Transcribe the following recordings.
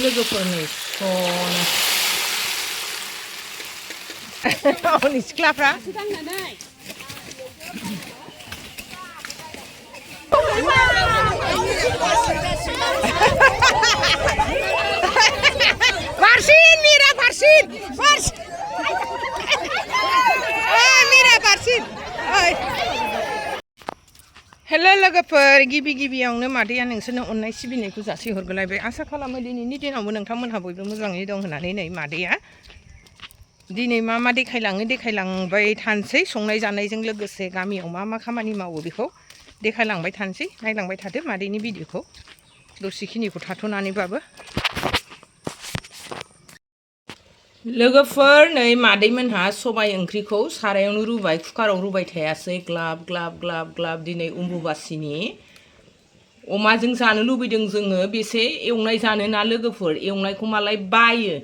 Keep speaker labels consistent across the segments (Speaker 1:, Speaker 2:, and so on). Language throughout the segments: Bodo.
Speaker 1: लोगोफोरनि सनो हनै सिख्लाफ्रा Barsin, mira, Barsin, Barsin. Mira, Barsin. Hello, लोगोफोर गिबियावनो मादैया नोंसोरनो अननाय सिबिनायखौ जासिहरगोलायबाय आसा खालामो दिनैनि दिनावबो नोंथांमोनहा बयबो मोजाङै दं होननानै नै मादैया दिनै मा देखायलांबाय थानोसै संनाय जानायजों लोगोसे गामियाव मा खामानि मावो बेखौ देखायलांबाय थानोसै नायलांबाय थादो मादैनि भिडिअखौ दसेखिनिखौ थाथ'नानैबाबो लोगोफोर नै मादैमोनहा सबाय ओंख्रिखौ सारायावनो रुबाय कुकाराव रुबाय थायासै ग्लाब ग्लाब ग्लाब ग्लाब दिनै अम्बुबासिनि अमाजों जानो लुबैदों जोङो बेसे एवनाय जानो ना लोगोफोर एवनायखौ मालाय बायो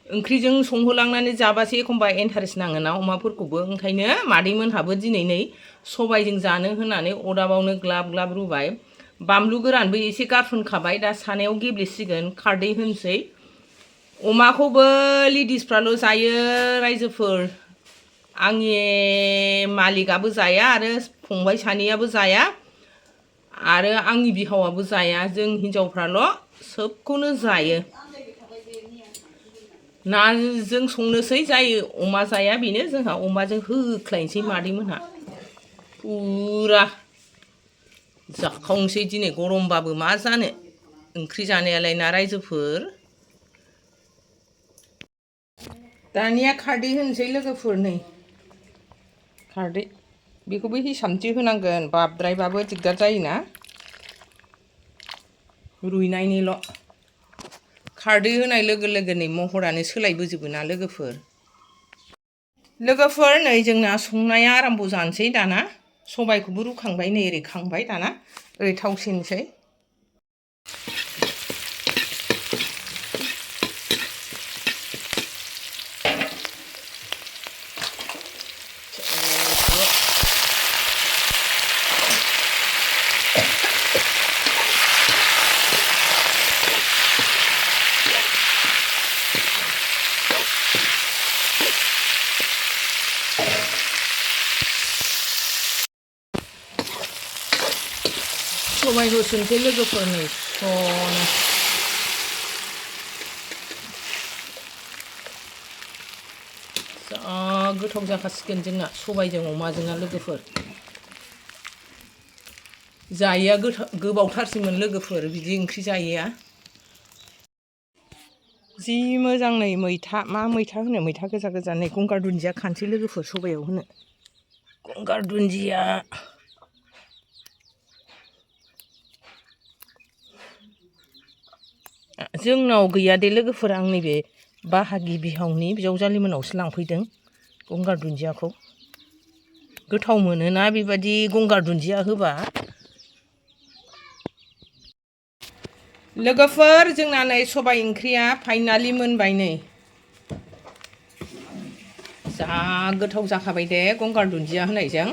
Speaker 1: ओंख्रिजों संहोलांनानै जाबासो एखमबा इन्टारेस्ट नाङोना अमाफोरखौबो ओंखायनो मादैमोनहाबो दिनै नै सबायजों जानो होनानै अदाबावनो ग्लाब ग्लाब रुबाय बानलु गोरानबो एसे गारसनखाबाय दा सानायाव गेब्लेसिगोन खारदै होनसै अमाखौबो लेडिसफ्राल' जायो रायजोफोर आंनि मालिकआबो जाया आरो फंबाय सानैयाबो जाया आरो आंनि बिहावाबो जाया जों हिनजावफ्राल' सोबखौनो जायो नाजों संनोसै जायो अमा जाया बेनो जोंहा अमाजों होख्लायनोसै मादैमोनहा फुरा जाखावनोसै दिनै गरमबाबो मा जानो ओंख्रि जानायालाय ना रायजोफोर दानिया खारदै होनोसै लोगोफोर नै खारदै बेखौबो हिसाबथि होनांगोन बाबद्रायबाबो दिगदार जायोना रुइनायनिल' खारदै होनाय लोगो नै महरानो सोलायबोजोबो ना लोगोफोर नै जोंना संनाया आराम्भ जानोसै दाना सबायखौबो रुखांबाय नै ओरै खांबाय दाना ओरै थाव सेरनोसै सबाय होसोनसै लोगोफोर नै सनो जा गोथाव जाखासिगोन जोंना सबायजों अमाजोंना लोगोफोर जायैया गोबावथारसैमोन लोगोफोर बिदि ओंख्रि जायैया जि मोजां नै मैथा मा मैथा होनो मैथा गोजा नै गंगार दुन्दिया खानसै लोगोफोर सबायाव होनो गंगार दुन्दिया जोंनाव गैया दे लोगोफोर आं नैबे बाहागि बिहावनि बिजावजालि मोनावसो लांफैदों गंगार दुन्दियाखौ गोथाव मोनोना बेबायदि गंगार दुन्दिया होबा लोगोफोर जोंना नै सबाय ओंख्रिया फाइनालि मोनबाय नै जा गोथाव जाखाबाय दे गंगार दुन्दिया होनायजों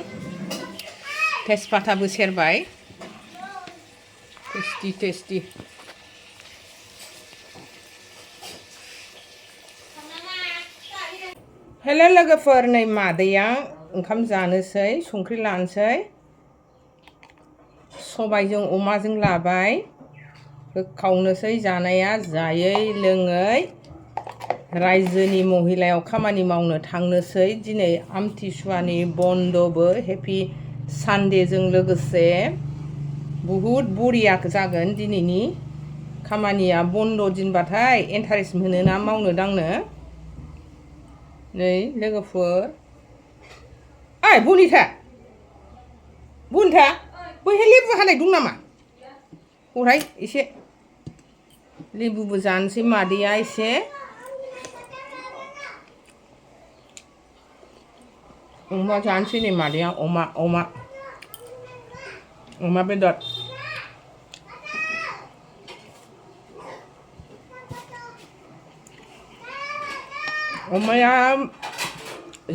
Speaker 1: तेजपाताबो सेरबाय टेस्टि हेलो लोगोफोर नै मादैया ओंखाम जानोसै संख्रि लानोसै सबायजों अमाजों लाबाय होखावनोसै जानाया जायै लोङै रायजोनि महिलायाव खामानि मावनो थांनोसै दिनै आमथिसुवानि बन्दबो हेपि सानडेजों लोगोसे बुहुद बरिया जागोन दिनैनि खामानिया बन्द दिनबाथाय इन्टारेस्ट मोनोना मावनो दांनो नै लोगोफोर ओइ बनिथा बैहाय लेबु हानाय दं नामा हरहाय एसे लेबुबो जानोसै मादैया एसे अमा जानोसै नै मादैया अमा बेदर अमाया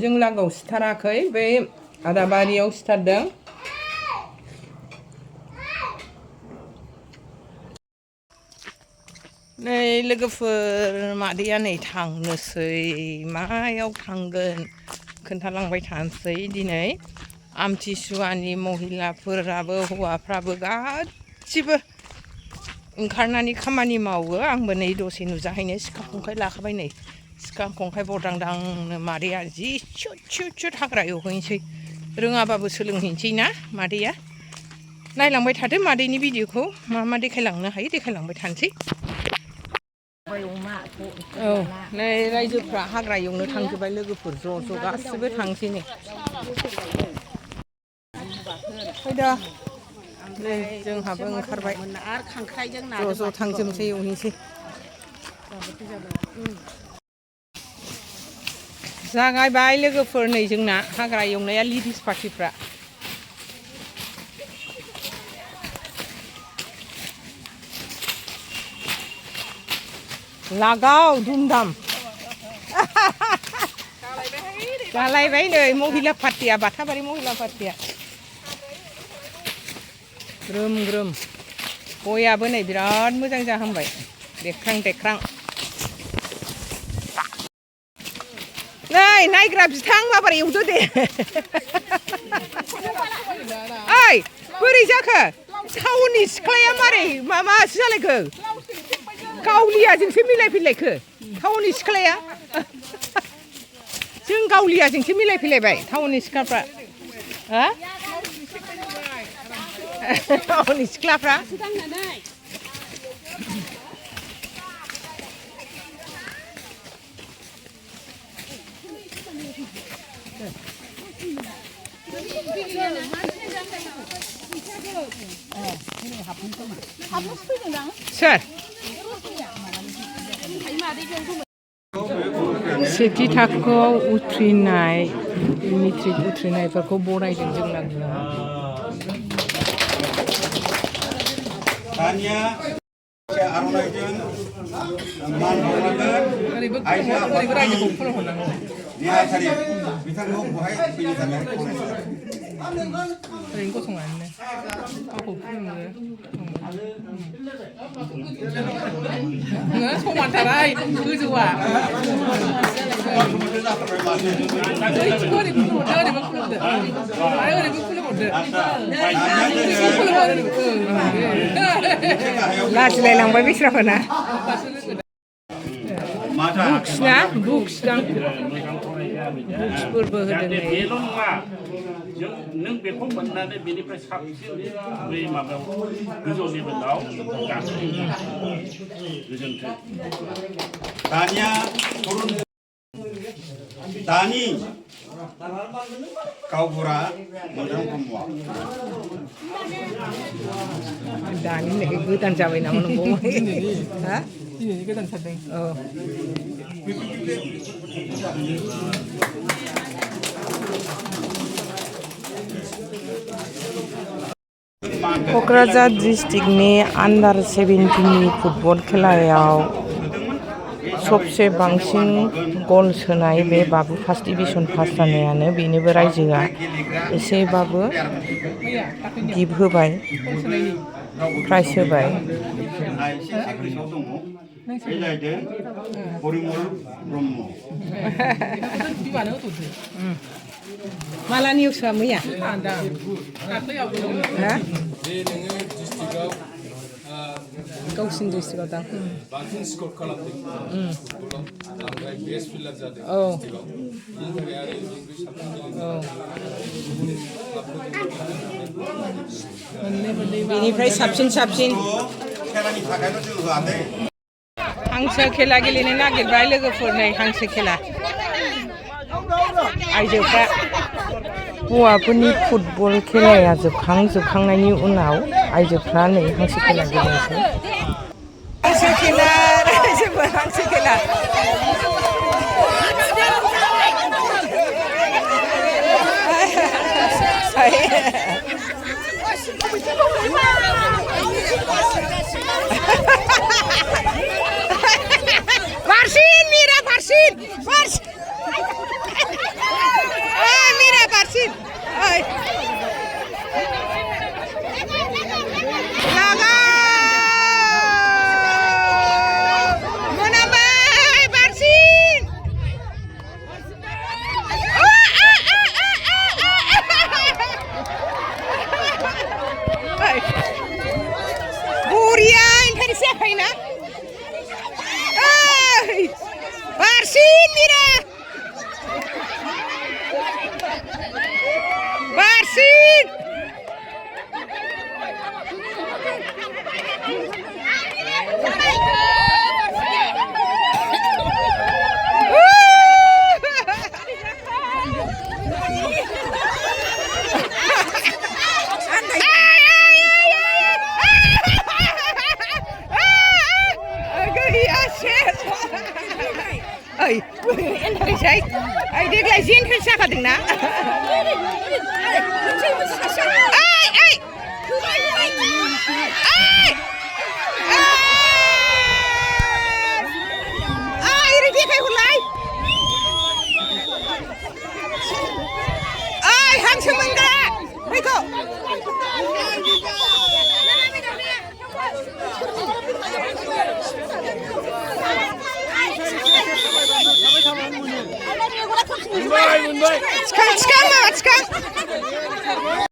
Speaker 1: जों लागोआव सिथाराखै बै आदाबारियाव सिथारदों नै लोगोफोर मादैया नै थांनोसै मायाव थांगोन खोन्थालांबाय थानोसै दिनै आमथिसुवानि महिलाफोराबो हौवाफ्राबो गासिबो ओंखारनानै खामानि मावो आंबो नै दसे नुजाहैनो सिखा खंखाइ लाखाबाय नै सिखा खंखाइ बरदांदांनो मादैया जि सुट सुट सुट हाग्रा एवहैनोसै रोङाबाबो सोलोंहैनोसै ना मादैया नायलांबाय थादो मादैनि भिडिअखौ मा देखायलांनो हायो देखायलांबाय थानोसै औ नै रायजोफ्रा हाग्रा एवनो थांजोब्बाय लोगोफोर ज' गासिबो थांसै नै फैदा नै जोंहाबो ओंखारबाय ज' थांजोबनोसै एवहैनोसै जागायबाय लोगोफोर नै जोंना हाग्रा एवनाया लेडिस पार्टिफ्रा लागाव धुमधाम जालायबाय नै महिला पार्टिया बाथाबारि महिला पार्टिया ग्रोम ग्रोम गयाबो नै बिराद मोजां जाहांबाय देख्रां देख्रां नै नायग्रा बिथां माबार एवदो दे ओइ बोरै जाखो टाउननि सिख्लाया मारै मासो जालायखो गावलियाजोंसो मिलायफैलायखो टाउननि सिख्लाया जों गावलियाजोंसो मिलायफैलायबाय टाउननि सिख्लाफ्रा हा टाउननि सिख्लाफ्रा सोर सेथि थाखोआव उथ्रिनाय मेट्रिक उथ्रिनायफोरखौ बरायदों जों लागोआ ओरैनो गसंनानै गावखौ खुलुमो समानथाराय गोजौआ लाजिलायलांबाय बिस्राफोरना बुक्स ना बुक्स दां बुक्सफोरबो होदों
Speaker 2: बेल' नङा नों बेखौ मोननानै बेनिफ्राय साबसिन बै माबायाव गोजौ लेभेलाव गोजोन्थों
Speaker 3: दानि गावबुरा मदाराम ब्रह्मआ
Speaker 1: दानि होननायखाय गोदान जाबाय नामा नंगौ हा गोदान सारदों औ क'क्राझार डिस्ट्रिक्टनि आन्डार 17 फुटबल खेलायाव सबसे बांसिन गल सोनाय बे बाबु फार्स्ट डिभिजन पास जानायानो बेनोबो रायजोआ एसेबाबो गिफ्ट होबाय प्राइज होबाय माला निउसआ मैया गावसिनि डिस्ट्रिक्टआव दां
Speaker 4: बांसिन स्क'र खालामदों ओमफ्राय बेस्ट फिल्डार जादों
Speaker 1: औ बेनिफ्राय साबसिन हांसो खेला गेलेनो नागिरबाय लोगोफोर नै हांसो खेला आइजोफ्रा हौवाफोरनि फुटबल खेलाया जोबखांनायनि उनाव आइजोफ्रा नै हांसो खेला गेलेनोसै हांसो खेला रायजोफोर हांसो खेला बारसिन मिरा बारसिन मिरा बारसिन लागा ओइ एन्टारेस्टहाय ओइ देग्लाय जेन्ट्रेस जाखादोंना ओइ ओइ ओरै देखायहरलाय ओइ हांसो मोनग्रा फैखौ
Speaker 2: मोनबाय
Speaker 1: थिखां माबा थिखां